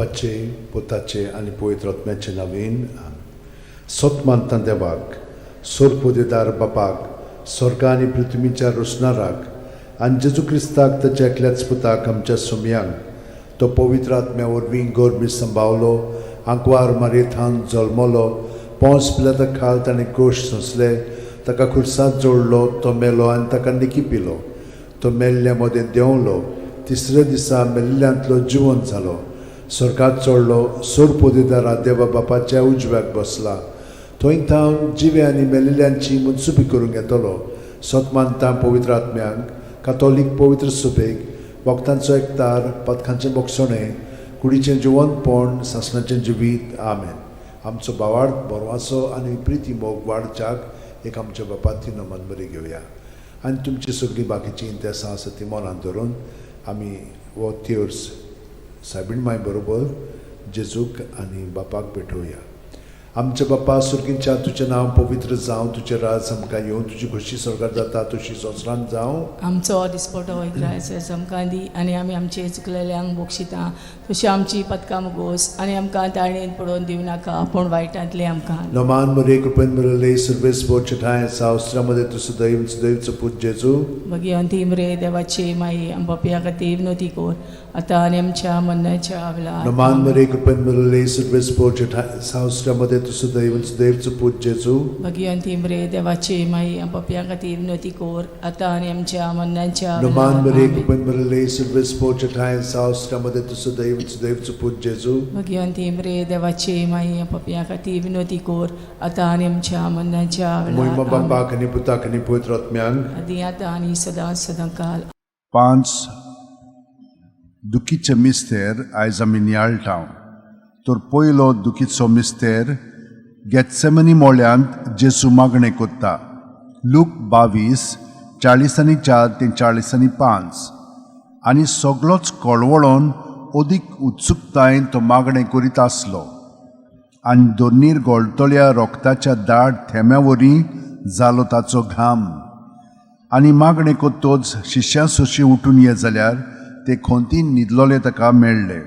बापाचे, पुताचे आनी पवित्र आत्म्याचे नांवान. सत मानता देवाक, सोरपोदेदार बापाक, स्वर्गा आनी पृथ्वीच्या रोसणाराक, आनी जेजू क्रिस्ताक, ताच्या एकल्याच पुताक, आमच्या सोमयांक. तो पवित्र आत्म्या वरवीं गर्भी संभावलो, आंकवार मारयेथावन जल्मलो, पोंस पिलाता खाल ताणें कोश सोंसले, ताका खुर्सात जोडलो, तो मेलो आनी ताका निकी पिलो. तो मेल्ल्या मदें देंवलो, तिसऱ्या दिसा मेल्ल्यांतलो जिवन जालो, स्वर्गात चडलो, सोरपोदेदारा देवा बापाच्या उजव्याक बसला. थंय थावन जिवे आनी मेल्ल्यांची मनसुबी करूंक येतलो. सत मानता पवित्र आत्म्यांक, कातोलीक पवित्र सभेक, भक्तांचो एकतार, पातकांचें बोगसणें, कुडीचें जिवनपण, सासणाचें जिवीत. आमेन. आमचो भावार्थ, बरवासो आनी प्रिती मोग वाडच्याक एक आमच्या बापाती नमन बरी घेवया आनी तुमची सगळीं बाकीचीं इंतेसां आसा ती मनांत धरून आमी हो तेर्स सायबीण माय बरोबर जेजूक आनी बापाक भेटोवया. आमच्या बापा सुर्गींच्या, तुजें नांव पवित्र जावं, तुजें राज आमकां येवं, तुजी खोशी स्वर्गार जाता तशी संवसारांत जावं. आमचो दिसपटो इग्रायस आमकां दी आनी आमी आमचे चुकलेल्यांक बक्षिता तशी आमची पदकां मुगोस आनी आमकां ताळणेन पडोवन दिवं नाका, पूण वायटांतलें आमकां. नमान मरे, कृपेन भरले, सर्वेस्पर ठांय सावस्त्रामध्ये तूं सदैव सदैवचो पूत जेजू. भगिवंती मरे देवाची माई, आम पापयां खातीर विनवती कर, आतां आनी आमच्या मरणाच्या वेळार. नमान मरे, कृपेन भरले, सर्वेस्पर ठांय सावस्त्रामध्ये तूं सदैव सदैवचो पूत जेजू. भगिवंती मरे देवाची माई, आम पापयां खातीर विनवती कर, आतां आनी आमच्या मरणाच्या नमान वेळार. मरे, आमेन. कृपेन भरले, सर्वेस्पर ठांय सावस्त्रामध्ये तूं सदैव सदैवचो पूत जेजू. भगिवंती मरे देवाची माई, आम पापयां खातीर विनवती कर, आतां आनी आमच्या मरणाच्या मोहिमा वेळार. आमेन. बापाक आनी पुताक आनी पवित्र आत्म्यांक. आदी, आतां आनी सदां सदां काल. पांच दुखीचे मिस्तेर आयज आमी नियाळटा. तर पयलो दुखीचो मिस्तेर, गेत्सेमनी मोळ्यांत जेजू मागणें कोत्ता. लूक 22, 44 ते 45. आनी सगळोच कळवळोन अदीक उत्सुकतायेन तो मागणें करीत आसलो आनी दोनीर गोळटल्या रोगताच्या दाट थेंब्या वरी जालो ताचो घाम. आनी मागणें कोत्तोच शिश्यां सोशी उठून ये जाल्यार ते खोंतीन न्हिदलोले ताका मेळ्ळे.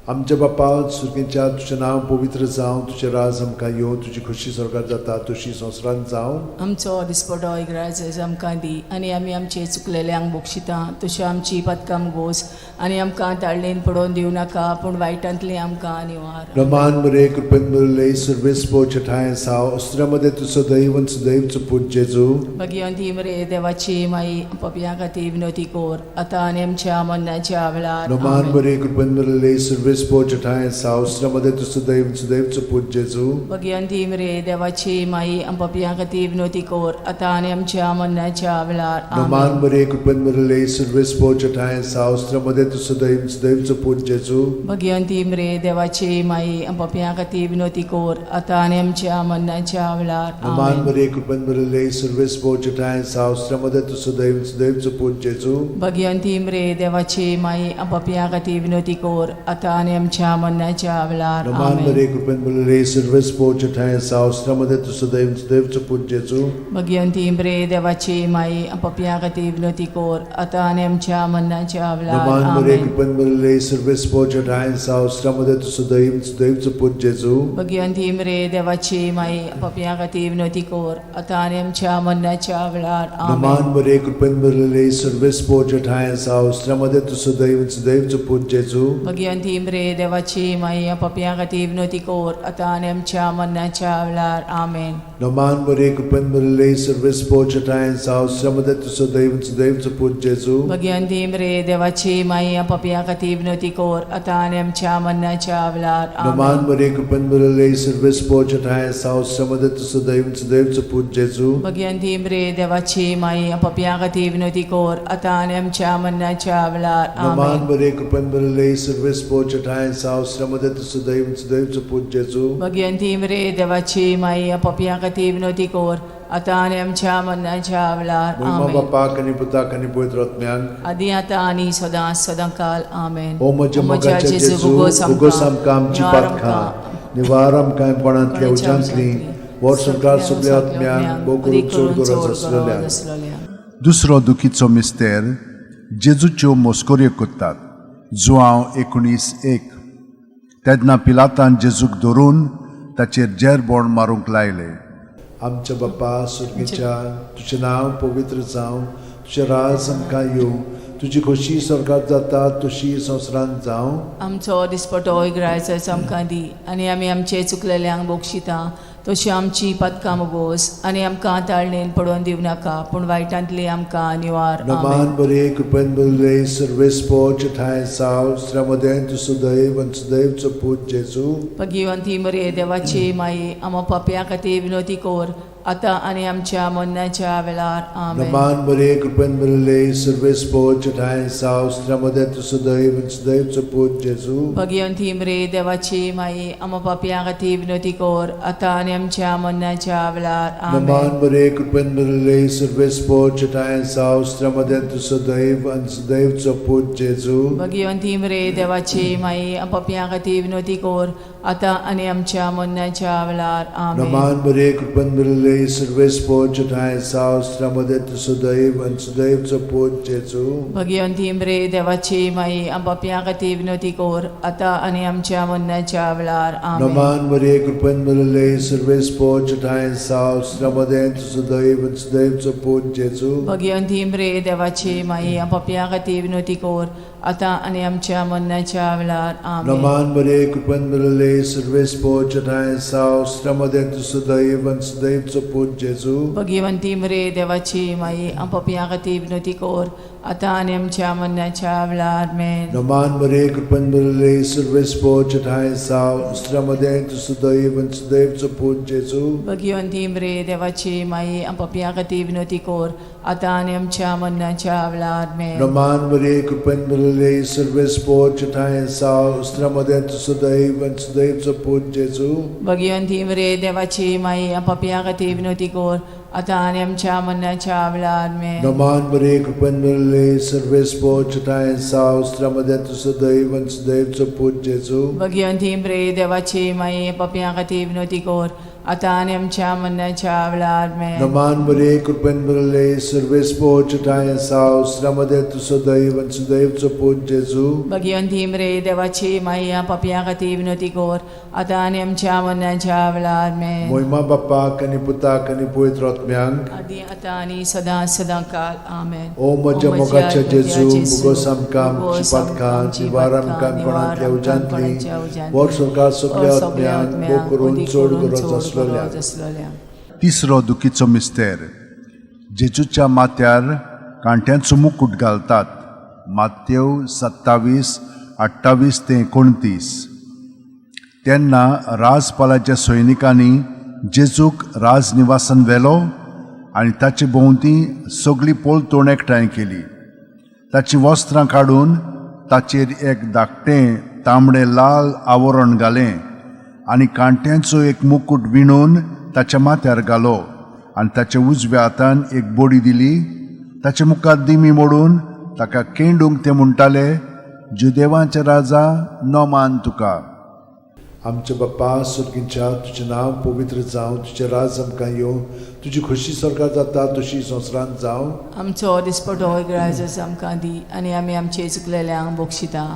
आमच्या बापा सुर्गींच्या, तुजें नांव पवित्र जावं, तुजें राज आमकां येवं, तुजी खोशी स्वर्गार जाता तशी संवसारांत जावं. आमचो दिसपटो इग्राज आमकां दी आनी आमी आमचे चुकलेल्यांक बक्षिता तशी आमची पदकां गोस आनी आमकां ताळणेन पडोवन दिवं नाका, पूण वायटांतलें आमकां निवार. रमान मरे, कृपेन भरले, सर्वेस्पर ठांय साव अस्त्रामध्ये तूं सदैव सदैवचो पूत जेजू. भगिवंती मरे देवाची माई, पापयां खातीर विनवती कर, आतां आनी आमच्या मरणाच्या वेळार. रमान आमेन. मरे, कृपेन भरले, सर्वेस्पर ठांय साव अस्त्रामध्ये तूं सदैव सदैवचो पूत जेजू. भगिवंती मरे देवाची माई, पापयां खातीर विनवती कर, आतां आनी आमच्या मरणाच्या वेळार. रमान आमेन. मरे, कृपेन भरले, सर्वेस्पर ठांय साव अस्त्रामध्ये तूं सदैव सदैवचो पूत जेजू. भगिवंती मरे देवाची माई, पापयां खातीर विनवती कर, आतां आनी आमच्या मरणाच्या वेळार. रमान आमेन. मरे, कृपेन भरले, सर्वेस्पर ठांय साव अस्त्रामध्ये तूं सदैव सदैवचो पूत जेजू. भगिवंती मरे देवाची माई, पापयां खातीर विनवती कर, आतां आनी आमच्या मरणाच्या वेळार. रमान आमेन. मरे, कृपेन भरले, सर्वेस्पर ठांय साव अस्त्रामध्ये तूं सदैव सदैवचो पूत जेजू. भगिवंती मरे देवाची माई, पापयां खातीर विनवती कर, आतां आनी आमच्या मरणाच्या वेळार. रमान मरे, आमेन. कृपेन भरले, सर्वेस्पर ठांय साव अस्त्रामध्ये तूं सदैव सदैवचो पूत जेजू. भगिवंती मरे देवाची माई, पापयां खातीर विनवती कर, आतां आनी आमच्या मरणाच्या वेळार. रमान आमेन. मरे, कृपेन भरले, सर्वेस्पर ठांय साव अस्त्रामध्ये तूं सदैव सदैवचो पूत जेजू. भगिवंती मरे देवाची माई, पापयां खातीर विनवती कर, आतां आनी आमच्या मरणाच्या वेळार. आमेन. रमान मरे, कृपेन भरले, सर्वेस्पर ठांय साव अस्त्रामध्ये तूं सदैव सदैवचो पूत जेजू. भगिवंती मरे देवाची माई, पापयां खातीर विनवती कर, आतां आनी आमच्या मरणाच्या वेळार. रमान आमेन. मरे, कृपेन भरले, सर्वेस्पर ठांय साव अस्त्रामध्ये तूं सदैव सदैवचो पूत जेजू. भगिवंती मरे देवाची माई, पापयां खातीर विनवती कर, आतां आनी आमच्या मरणाच्या वेळार. रमान आमेन. मरे, कृपेन भरले, सर्वेस्पर ठांय साव अस्त्रामध्ये तूं सदैव सदैवचो पूत जेजू. भगिवंती मरे देवाची माई, पापयां खातीर विनवती कर, आतां आनी आमच्या मरणाच्या वेळार. मोहिमा आमेन. बापाक आनी पुताक आनी पवित्र आत्म्याक. आदी, आतां आनी सदां सदां काल. आमेन. ओ म्हज्या मोगाच्या जेजू, भोगोस आमकां आमची पातकां, निवार आमकां कोणांतल्या उज्यांतली, व्हर संवसार सगल्या आत्म्यांक, भोव करून चड गरज आसलेल्यांक. आसलेल्या. दुसरो दुखीचो मिस्तेर, जेजूच्यो मोस्कोऱ्यो कोत्तात. जुआंव 19:1. तेन्ना पिलातान जेजूक धरून ताचेर जेरबोण मारूंक लायलें. आमच्या बापा सुर्गीच्या, तुजें नांव पवित्र जावं, तुजें राज आमकां येवं, तुजी खोशी स्वर्गात जाता तशी संवसारांत जावं. आमचो दिसपटो इग्रायचाचो आमकां दी आनी आमी आमचे चुकलेल्यांक बक्षिता तशी आमची पदकां मोगोस आनी आमकां ताळणेन पडोवन दिवं नाका पूण वायटांतली आमकां निवार. आमेन. नमान बरे, कृपेन बरले, सर्वेस्पोच ठांय साव स्त्र्यामदें तूं सुदैव आनी सुदैवचो पूत जेजू. भगिवंती मरे देवाची माई, आमा पापया खातीर विनोती कर आतां आनी आमच्या मरणाच्या वेळार. आमेन. नमान बरे, कृपेन बरले, सर्वेस्पोच ठांय साव स्त्र्यामदें तूं सुदैव आनी सुदैवचो पूत जेजू. भगिवंती मरे देवाची माई, आमा पापया खातीर विनोती कर आतां आनी आमच्या मरणाच्या वेळार. आमेन. नमान बरे, कृपेन बरले, सर्वेस्पोच ठांय साव स्त्र्यामदें तूं सुदैव आनी सुदैवचो पूत जेजू. भगिवंती मरे देवाची माई, पापया खातीर विनोती कर आतां आनी आमच्या मरणाच्या वेळार. आमेन. नमान बरे, कृपेन बरले, सर्वेस्पोच ठांय साव स्त्र्यामदें तूं सुदैव आनी सुदैवचो पूत जेजू. भगिवंती मरे देवाची माई, पापया खातीर विनोती कर आतां आनी आमच्या मरणाच्या वेळार. आमेन. नमान मरे, कृपेन भरले, सर्वेस्पोच ठांय साव स्त्र्यामदें तूं सुदैव आनी सुदैवचो पूत जेजू. भगिवंती मरे देवाची माई, पापया खातीर विनोती कर आतां आनी आमच्या मरणाच्या वेळार. आमेन. नमान मरे, कृपेन भरले, सर्वेस्पोच ठांय साव स्त्र्यामदें तूं सुदैव आनी सुदैवचो पूत जेजू. भगिवंती मरे देवाची माई, पापया खातीर विनोती कर आतां आनी आमच्या मरणाच्या वेळार. आमेन. नमान मरे, कृपेन भरले, सर्वेस्पोच ठांय साव स्त्र्यामदें तूं सुदैव आनी सुदैवचो पूत जेजू. भगिवंती मरे देवाची माई, पापया खातीर विनोती कर आतां आनी आमच्या मरणाच्या वेळार. आमेन. नमान मरे, कृपेन भरले, सर्वेस्पोच ठांय साव स्त्र्यामदें तूं सुदैव आनी सुदैवचो पूत जेजू. भगिवंती मरे देवाची माई, पापया खातीर विनोती कर आतां आनी आमच्या मरणाच्या वेळार. आमेन. नमान मरे, कृपेन भरले, सर्वेस्पोच ठांय साव स्त्र्यामदें तूं सुदैव आनी सुदैवचो पूत जेजू. भगिवंती मरे देवाची माई, पापया खातीर विनोती कर आतां आनी आमच्या मरणाच्या वेळार. आमेन. नमान मरे, कृपेन भरले, सर्वेस्पोच ठांय साव स्त्र्यामदें तूं सुदैव आनी सुदैवचो पूत जेजू. भगिवंती मरे देवाची माई, पापया खातीर विनोती कर आतां आनी आमच्या मरणाच्या वेळार. आमेन. मोहिमा बाप्पाक आनी पुताक आनी पवित्र आत्म्यांक, आदी आतां आनी सदां सदां काल. आमेन. ओ म्हज्या मोगाच्या जेजू, मुगोस आमकां आमची पातकां निवार आमकां कोणांतल्या उज्यांतली, वर सरकार सगल्या आत्म्यांक भोग करून चड गरज आसलोल्या. आसलोल्या. तिसरो दुखीचो मिस्तेर. जेजूच्या माथ्यार कांट्यांचो मुकूट घालतात. मातेव 27:28 ते 29. तेन्ना राजपालाच्या सैनिकांनी जेजूक राजनिवासान व्हेलो आनी ताचे भोंवती सगळी पलतोण एकठांय केली. ताचीं वस्त्रां काडून ताचेर एक धाकटें तांबडें लाल आवरण घालें आनी कांट्यांचो एक मुकूट विणून ताच्या माथ्यार घालो आनी ताच्या उजव्या हातान एक बडी दिली. ताचे मुखार दिमी मोडून ताका केंडूंक ते म्हणटाले, जुदेवांचे राजा, नमान तुका. आमच्या बाप्पा सुर्गींच्या, तुजें नांव पवित्र जावं, तुजें राज आमकां येवं, तुजी खोशी स्वर्गात जाता तशी संवसारांत जावं. आमचो दिसपटो ग्रायजस आमकां दी आनी आमी आमचे चुकलेल्यांक बक्षिता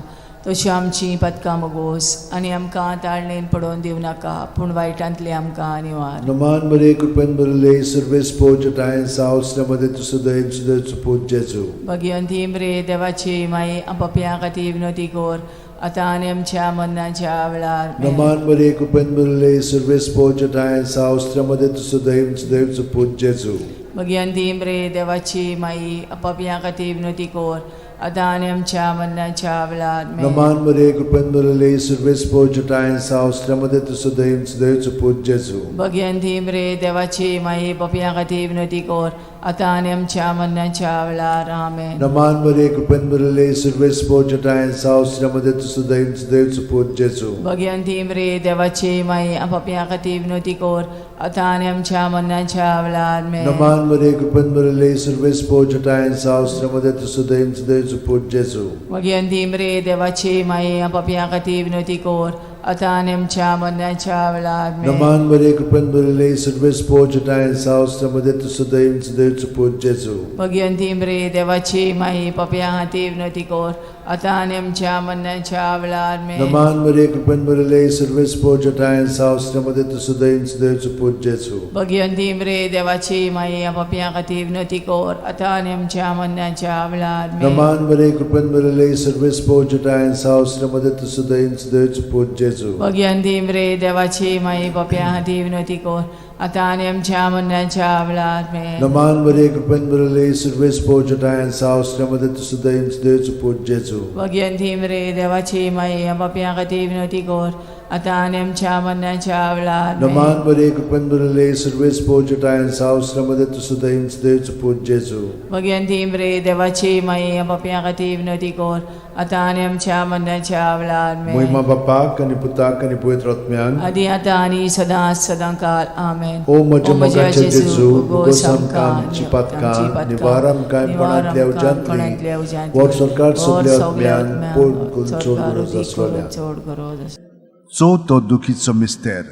तशी आमची पदकां मोगोस आनी आमकां ताळणेन पडोवन दिवं नाका पूण वायटांतली आमकां निवार. नमान मरे, कृपेन भरले, सर्वेस्पोच ठांय साव स्त्र्यामदें तूं सुदैव सुदैवचो पूत जेजू. भगिवंती मरे देवाची माई, पापया खातीर विनोती कर आतां आनी आमच्या मरणाच्या वेळार. आमेन. नमान मरे, कृपेन भरले, सर्वेस्पोच ठांय साव स्त्र्यामदें तूं सुदैव सुदैवचो पूत जेजू. भगिवंती मरे देवाची माई, पापया खातीर विनोती कर आतां आनी आमच्या मरणाच्या वेळार. आमेन. नमान मरे, कृपेन भरले, सर्वेस्पोच ठांय साव स्त्र्यामदें तूं सुदैव सुदैवचो पूत जेजू. भगिवंती मरे देवाची माई, पापया खातीर विनोती कर आतां आनी आमच्या मरणाच्या वेळार. आमेन. नमान मरे, कृपेन भरले, सर्वेस्पोच ठांय साव स्त्र्यामदें तूं सुदैव सुदैवचो पूत जेजू. भगिवंती मरे देवाची माई, पापया खातीर विनोती कर आतां आनी आमच्या मरणाच्या वेळार. आमेन. नमान मरे, कृपेन भरले, सर्वेस्पोच ठांय साव स्त्र्यामदें तूं सुदैव सुदैवचो पूत जेजू. भगिवंती मरे देवाची माई, पापया खातीर विनोती कर आतां आनी आमच्या मरणाच्या वेळार आमेन. नमान मरे कृपेन भरिल्ले सर्वेस पोजटाय सावस मध्ये तूं सदैव सदैवचो पूत जेजू. भगिवंती मरे देवाची माई पापया खातीर विनवती कर आतां आनी आमच्या मरणाच्या वेळार आमेन. नमान मरे कृपेन भरिल्ले सर्वेस पोजटाय सावस मध्ये तूं सदैव सदैवचो पूत जेजू. भगिवंती मरे देवाची माई पापया खातीर विनवती कर आतां आनी आमच्या मरणाच्या वेळार आमेन. नमान मरे कृपेन भरिल्ले सर्वेस पोजटाय सावस मध्ये तूं सदैव सदैवचो पूत जेजू. भगिवंती मरे देवाची माई पापया खातीर विनवती कर आतां आनी आमच्या मरणाच्या वेळार आमेन. नमान मरे कृपेन भरिल्ले सर्वेस पोजटाय सावस मध्ये तूं सदैव सदैवचो पूत जेजू. भगिवंती मरे देवाची माई पापया खातीर विनवती कर आतां आनी आमच्या मरणाच्या वेळार आमेन. नमान मरे कृपेन भरिल्ले सर्वेस पोजटाय सावस मध्ये तूं सदैव सदैवचो पूत जेजू. भगिवंती मरे देवाची माई पापया खातीर विनवती कर आतां आनी आमच्या मरणाच्या वेळार आमेन. महिमा बापाक आनी पुताक आनी पवित्र आत्म्याक. आदी आतां आनी सदां सदां काल आमेन. ओ म्हज्या मोगाचे जेजू, भोगोस आमकां आमची पातकां, निवार आमकां कोणांतल्या उज्यांतली, वर सरकार सगल्या आत्म्यान पोड करून चड गरज आसलोल्या. चड गरज आसलोल्या. चवथो दुखीचो मिस्तेर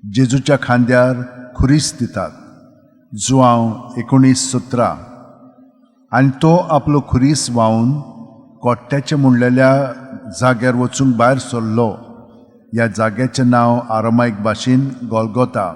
जेजूच्या खांद्यार खुरीस दितात, जुआंव 19:17. आनी तो आपलो खुरीस व्हांवन कोट्ट्याचें म्हणलेल्या जाग्यार वचूंक भायर सरलो. ह्या जाग्याचें नांव आरामायक भाशेन गोलगोता.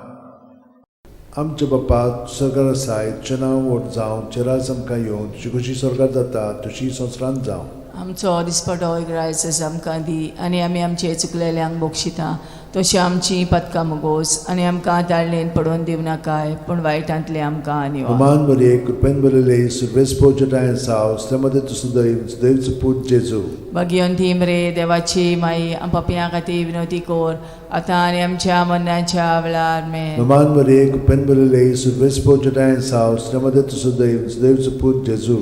आमच्या बापा सरकार आसाय, तुजें नांव व्हड जावं, तुजें राज आमकां येवं, तुजी खुशी स्वर्गात जाता तशी संवसारांत जावं. आमचो दिसपटो ग्रायस आमकां दी आनी आमी आमचे चुकलेल्यांक बक्षिता तशी आमची पदकां मुगोस आनी आमकां ताळणेन पडोवन दिवं नाकाय पूण वायटांतले आमकां निवार. नमान मरे कृपेन भरिल्ले सर्वेस पोजटाय सावस मध्ये तूं सदैव सदैवचो पूत जेजू. भगिवंती मरे देवाची माई पापयां खातीर विनवती कर आतां आनी आमच्या मरणाच्या वेळार आमेन. नमान मरे कृपेन भरिल्ले सर्वेस पोजटाय सावस मध्ये तूं सदैव सदैवचो पूत जेजू.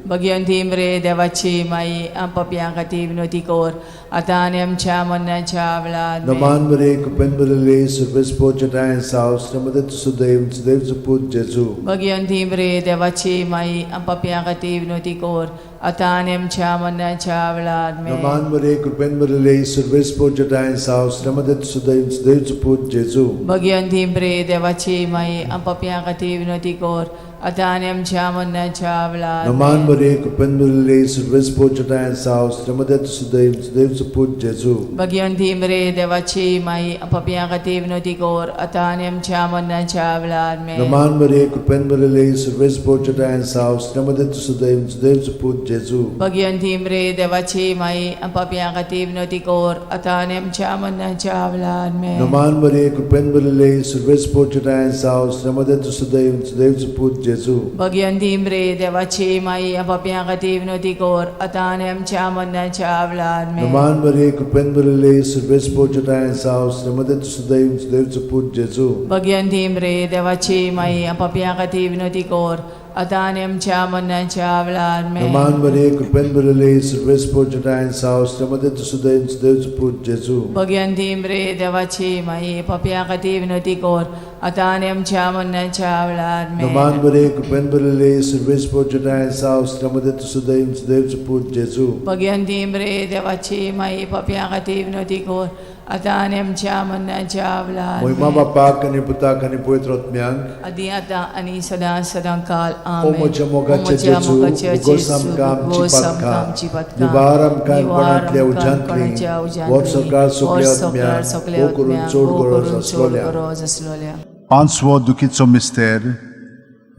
भगिवंती मरे देवाची माई पापयां खातीर विनवती कर आतां आनी आमच्या मरणाच्या वेळार आमेन. नमान मरे कृपेन भरिल्ले सर्वेस पोजटाय सावस मध्ये तूं सदैव सदैवचो पूत जेजू. भगिवंती मरे देवाची माई पापयां खातीर विनवती कर आतां आनी आमच्या मरणाच्या वेळार आमेन. नमान मरे कृपेन भरिल्ले सर्वेस पोजटाय सावस मध्ये तूं सदैव सदैवचो पूत जेजू. भगिवंती मरे देवाची माई पापयां खातीर विनवती कर आतां आनी आमच्या मरणाच्या वेळार नमान आमेन. मरे कृपेन भरिल्ले सर्वेस पोजटाय सावस मध्ये तूं सदैव सदैवचो पूत जेजू. भगिवंती मरे देवाची माई पापयां खातीर विनवती कर आतां आनी आमच्या मरणाच्या वेळार आमेन. नमान मरे कृपेन भरिल्ले सर्वेस पोजटाय सावस मध्ये तूं सदैव सदैवचो पूत जेजू. भगिवंती मरे देवाची माई पापयां खातीर विनवती कर आतां आनी आमच्या मरणाच्या वेळार आमेन. नमान मरे कृपेन भरिल्ले सर्वेस पोजटाय सावस मध्ये तूं सदैव सदैवचो पूत जेजू. भगिवंती मरे देवाची माई पापयां खातीर विनवती कर आतां आनी आमच्या मरणाच्या वेळार आमेन. नमान मरे कृपेन भरिल्ले सर्वेस पोजटाय सावस मध्ये तूं सदैव सदैवचो पूत जेजू. भगिवंती मरे देवाची माई पापयां खातीर विनवती कर आतां आनी आमच्या मरणाच्या वेळार आमेन. नमान मरे कृपेन भरिल्ले सर्वेस पोजटाय सावस मध्ये तूं सदैव सदैवचो पूत जेजू. भगिवंती मरे देवाची माई पापयां खातीर विनवती कर आतां आनी आमच्या मरणाच्या वेळार आमेन. नमान मरे कृपेन भरिल्ले सर्वेस पोजटाय सावस मध्ये तूं सदैव सदैवचो पूत जेजू. भगिवंती मरे देवाची माई पापयां खातीर विनवती कर आतां आनी आमच्या मरणाच्या वेळार महिमा आमेन. बापाक आनी पुताक आनी पवित्र आत्म्याक. आदी आतां आनी सदां सदां काल ओ आमेन. म्हज्या मोगाचे ओ म्हज्या जेजू, मोगाचे उगोस जेजू, आमकां आमची उगोस आमकां पातकां, आमची पातकां, निवार आमकां निवार कोणांतल्या आमकां उज्यांतली, कोणाच्या उज्यांतली, वर सरकार वर सगल्या सरकार आत्म्याक, सगल्या भोव करून आत्म्याक, चड भोव गरज करून चड आसलोल्या. गरज आसलोल्या. पांचवो दुखीचो मिस्तेर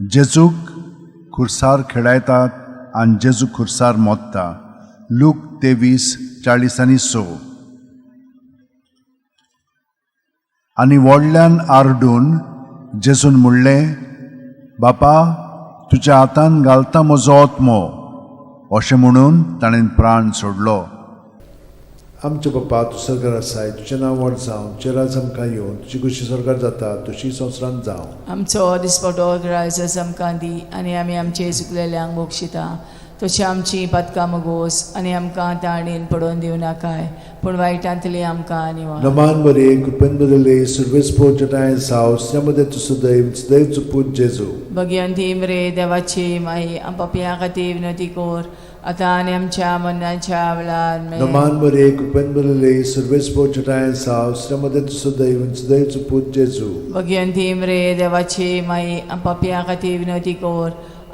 जेजूक खुर्सार खेळायतात आनी जेजू खुर्सार मोत्ता, लूक 23:46. आनी व्हडल्यान आरडून जेजून म्हणलें, बापा तुज्या हातान घालता म्हजो आत्मो. अशें म्हणून ताणें प्राण सोडलो. आमच्या बापा तूं सरकार आसाय, तुजें नांव व्हड जावं, तुजें राज आमकां येवं, तुजी खुशी स्वर्गात जाता तशी संवसारांत जावं. आमचो दिसपटो ग्रायस आमकां दी आनी आमी आमचे चुकलेल्यांक बक्षिता तशी आमची पातकां मुगोस आनी आमकां ताणेन पडोवन दिवं नाकाय पूण वायटांतली आमकां निवार. नमान बरे कृपेन बदले सर्वेस्पोर जटाय साव श्रमदे तू सदैव सदैव पूत जेजू. भगवंती मरे देवाची माई, आम पापयां खातीर विनवती कर आतां आनी आमच्या मरणाच्या वेळार. आमेन. नमान बरे कृपेन बदले सर्वेस्पोर जटाय साव श्रमदे तू सदैव सदैव पूत जेजू. भगवंती मरे देवाची माई, आम पापयां खातीर विनवती कर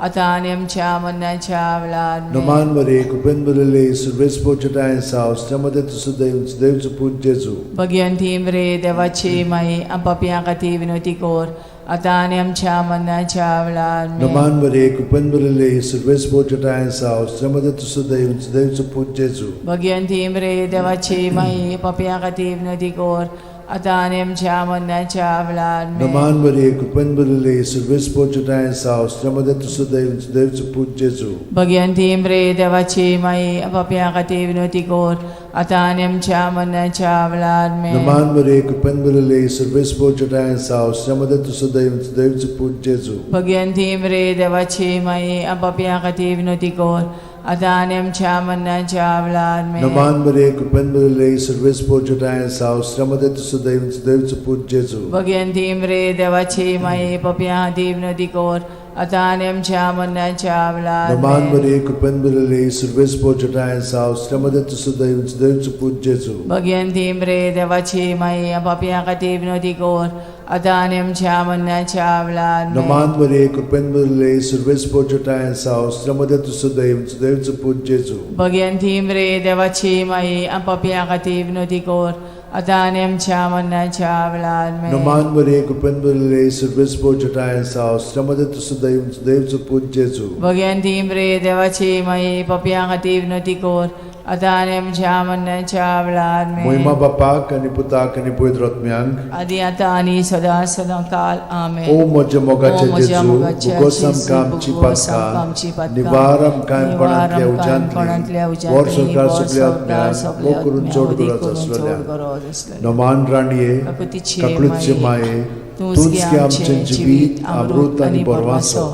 आतां आनी आमच्या मरणाच्या वेळार. आमेन. नमान बरे कृपेन बदले सर्वेस्पोर जटाय साव श्रमदे तू सदैव सदैव पूत जेजू. भगवंती मरे देवाची माई, आम पापयां खातीर विनवती कर आतां आनी आमच्या मरणाच्या वेळार. आमेन. नमान बरे कृपेन बदले सर्वेस्पोर जटाय साव श्रमदे तू सदैव सदैव पूत जेजू. भगवंती मरे देवाची माई, पापयां खातीर विनवती कर आतां आनी आमच्या मरणाच्या वेळार. आमेन. नमान बरे कृपेन बदले सर्वेस्पोर जटाय साव श्रमदे तू सदैव सदैव पूत जेजू. भगवंती मरे देवाची माई, पापयां खातीर विनवती कर आतां आनी आमच्या मरणाच्या वेळार. आमेन. नमान बरे कृपेन बदले सर्वेस्पोर जटाय साव श्रमदे तू सदैव सदैव पूत जेजू. भगवंती मरे देवाची माई, पापयां खातीर विनवती कर आतां आनी आमच्या मरणाच्या वेळार. आमेन. नमान बरे कृपेन बदले सर्वेस्पोर जटाय साव श्रमदे तू सदैव सदैव पूत जेजू. भगवंती मरे देवाची माई, पापयां खातीर विनवती कर आतां आनी आमच्या मरणाच्या वेळार. नमान आमेन. बरे कृपेन बदले सर्वेस्पोर जटाय साव श्रमदे तू सदैव सदैव पूत जेजू. भगवंती मरे देवाची माई, पापयां खातीर विनवती कर आतां आनी आमच्या मरणाच्या वेळार. आमेन. नमान बरे कृपेन बदले सर्वेस्पोर जटाय साव श्रमदे तू सदैव सदैव पूत जेजू. भगवंती मरे देवाची माई, पापयां खातीर विनवती कर आतां आनी आमच्या मरणाच्या वेळार. आमेन. नमान बरे कृपेन बदले सर्वेस्पोर जटाय साव श्रमदे तू सदैव सदैव पूत जेजू. भगवंती मरे देवाची माई, पापयां खातीर विनवती कर आतां आनी आमच्या मरणाच्या वेळार. आमेन. मोहिमा बापाक आनी पुताक आनी पवित्र आत्म्यांक, आदी आतां आनी सदां सदां काल. आमेन. ओ म्हज्या मोगाचे ओ म्हज्या जेजू, मोगाचे भोगोस जेजू, आमकां आमची भोगोस आमकां आमची पातकां, पातकां, निवार आमकां निवार कोणांतल्या आमकां कोणांतल्या उज्यांतली, वर उज्यांतली, संवसार वर सगल्या संवसार आत्म्यांक, सगल्या मोग करून आत्म्यांक, चड अदीक गरज करून चड आसलेल्या. गरज आसलेल्या. नमान राणये, काकुतीचे काकळूतचे माये, माये, तूंच तूंच गे गे आमचें आमचें जिवीत, अमृत आनी बरवासो.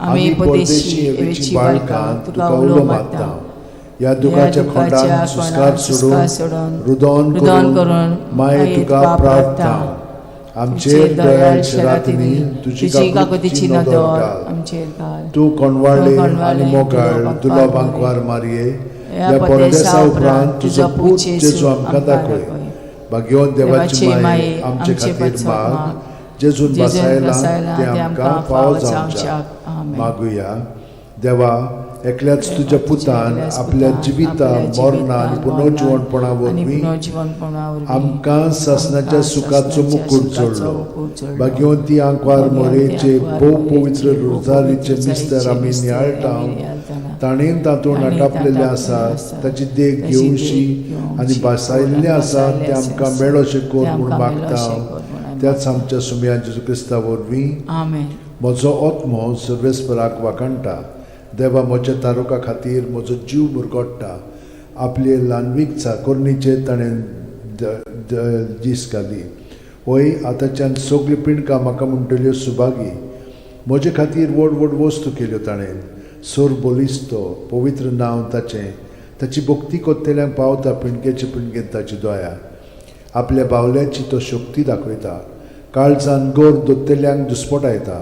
आमी परदेशी एवेची बाळकां तुका उलो मारता. ह्या दुखाच्या खोंडान सुस्कार सोडून रुदोन रुदन करून करून माये तुका प्रार्थना. आमचेर दयाळ शरातिनी तुजी काकुतीची नदर घाल. आमचेर घाल. तूं कोणवाळे तूं कोणवाळे आनी मोगाळ तुलो दुलो बांकवार बांकवार मारये, ह्या ह्या परदेसा परदेसा उपरांत तुजो पूत जेजू आमकां दाखय. भाग्यवंत देवाची माये, आमचे खातीर माग, जेजून जेजून बसायला बसायला ते आमकां फावो जावच्याक. आमेन. मागुया. देवा, एकल्याच तुज्या पुतान एकल्याच आपल्या पुतान जिविता आपल्या मरणा आनी जिविता, पुनर्जिवणपणा आनी वरवीं पुनर्जिवणपणा वरवीं आमकां सासणाच्या आमकां सुखाचो सासणाच्या मुकूट सुखाचो जोडलो. मुकूट जोडलो. भाग्यवंती आंकवार भाग्यवंती मोरेचे आंकवार भोव मोरेचे पवित्र भोव रोजारीचे पवित्र मिस्तर आमी रोजारीचे नियाळटा, मिस्तर आमी नियाळटाना, ताणें तातूंत ताणें आटापलेलें तातूंत आसा, आसा, ताची देख ताची घेवशी देख आनी घेवची बसायिल्लें आसा बसायिल्लें तें आसा, आमकां मेळोशें कर तें म्हूण आमकां मागता मेळोशें कर म्हूण आमी त्याच आमच्या सुमया जेजू क्रिस्ता वरवीं. आमेन. म्हजो आत्मो सर्वेस्पराक वाखाणटा. देवा म्हज्या तारुका खातीर म्हजो जीव मुरगोडटा. आपले ल्हानवीक चाकोरणीचेर ताणें दीस घाली. वय, आतांच्यान सगळीं पिंडकां म्हाका म्हणटल्यो सुभागी. म्हजे खातीर व्हड व्हड वस्तू केल्यो ताणें. सोर बलिस्तो पवित्र नांव ताचें. ताची भक्ती कोत्तेल्यांक पावता पिंडकेचे पिंडकेन ताची दया. आपल्या बावल्याची तो शक्ती दाखयता. काळजान गोर दोत्तेल्यांक दुस्पटायता.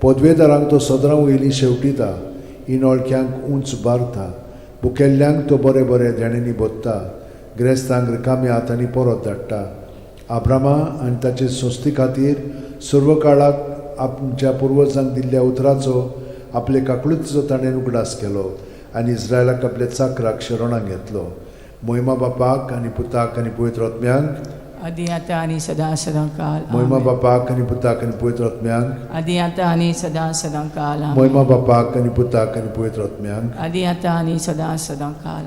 पदवेदारांक तो सदरां वयली शेवटिता. इनोळख्यांक उंच बारता. भुकेल्ल्यांक तो बरें बरें देण्यांनी भोत्ता. ग्रेस्तांक रिकाम्या हातांनी परत धाडटा. आब्रामा आनी ताचे संस्थे खातीर सर्व काळाक आमच्या पुर्वजांक दिल्ल्या उतराचो आपले काकळुतीचो ताणें उगडास केलो आनी इस्रायलाक आपल्या चाकराक शरणाक घेतलो. मोहिमा बापाक आनी पुताक आनी पवित्र आत्म्यांक, आदी आतां आनी सदां सदां काल. मोहिमा आमेन. बापाक आनी पुताक आनी पवित्र आत्म्यांक, आदी आतां आनी सदां सदां काल. आमेन. मोहिमा बापाक आनी पुताक आनी पवित्र आत्म्यांक, आदी आतां आनी सदां सदां काल.